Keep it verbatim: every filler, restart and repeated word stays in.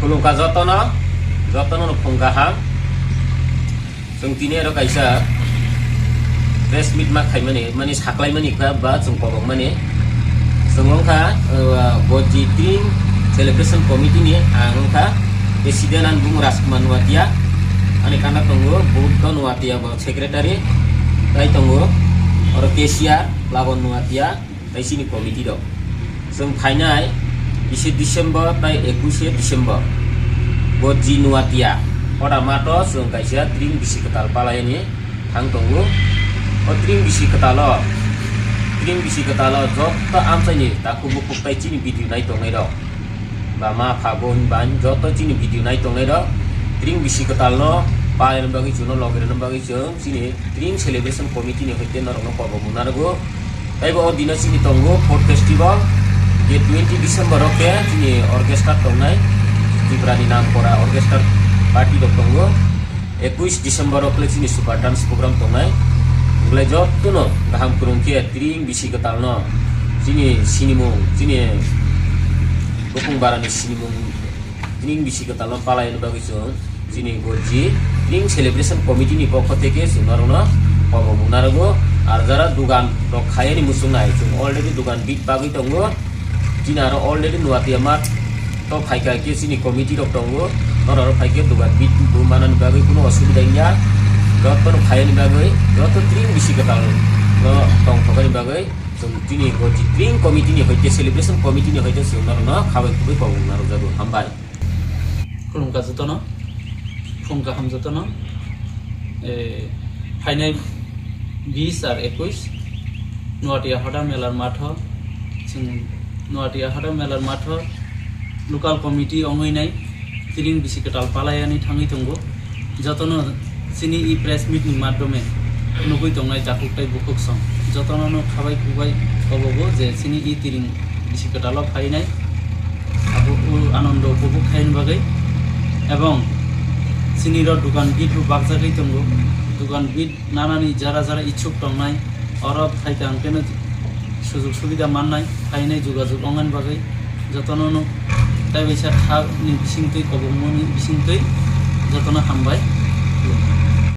Khulumkha jotono, jotono no phung kaham. Chwng tini aro kaisa press meet ma khaimani, mani saklaimani kha ba chwng kobokmani. Chwng wngkha, uh, Gojji Tring Celebration Committee ni ang wngkha president, ani bumung Rajkumar Nuatia, ani kana tongo Buddha Nuatia bo secretary, tai tongo oro cashier Labon Nuatia. Tai chini committee rok. Chwng phainai bisi December tai ekuishe December. Gojji Nuatia. Hoda mato chwng kaisa tring bisi kwtal palayani thang tongo. O tring bisi kwtalo, tring bisi kwtalo joto amchaini takhuk bukhuk tai chini video nai tongnai rok. Ba ma pha bon ban joto chini video nai tongnai rok. Tring bisi kwtal no palayani bagwi chwngno logi rwna bagwi chwng chini tring celebration committee ni hoite norokno kobo mung narwgo. Taibo o dino chini tongo food festival, je twenty December o khe chini orchestra tongnai, Tripura ni nam kora orchestra party rok tongo. Ekuish December o khle chini super dance program tongnai. Belai jotono kaham kwrwng khe tring bisi kwtal no chini sinimung, chini bukung barani sinimung tring bisi kwtal no palai bagwi chwng chini Gojji Tring Celebration Committee ni pokho theke chwng norokno kobo mung narwgo. Ar jara dugan rok khayani muchungnai, chwng already dugan bit bagwi tongo. Chini aro already Nuatia Mart to phaikha khe chini committee rok tongo. Norok phaikhe dugan bit bo manani bagwi kuno osubida wngya. Jotono khayani bagwi, joto tring bisi kwtal no tongthokani bagwi chwng chini Gojji Tring Committee ni hoite, Celebration Committee ni hoite chwng norokno khabai khubui kobo mung narwkjago. Hambai. Khulumkha jotono, phung kaham jotono. Eh, phainai bis ar ekuish Nuatia Hoda Melar matho, chwng Nuatia Hoda Melar matho local committee wngwi nai tring bisi kwtal palayani thangwi tongo. Jotono chini e press meet ni madhyome nugwi tongnai takhuk tai bukhuk song. Jotono no khabai kubai kobogo je chini e tring bisi kwtalo phainai abo o anondo upobhog khaini bagwi. Ebong chini ro dugan bit bo bakjagwi tongo. Dugan bit nanani jara jara ichuk tongnai, oro phaikha hwnkhe no sujug subida mannai, phainai jogajog ongmani bagwi jotono no tei waisa kha ni bisingtwi, kobokmoni bisingtwi jotono hambai.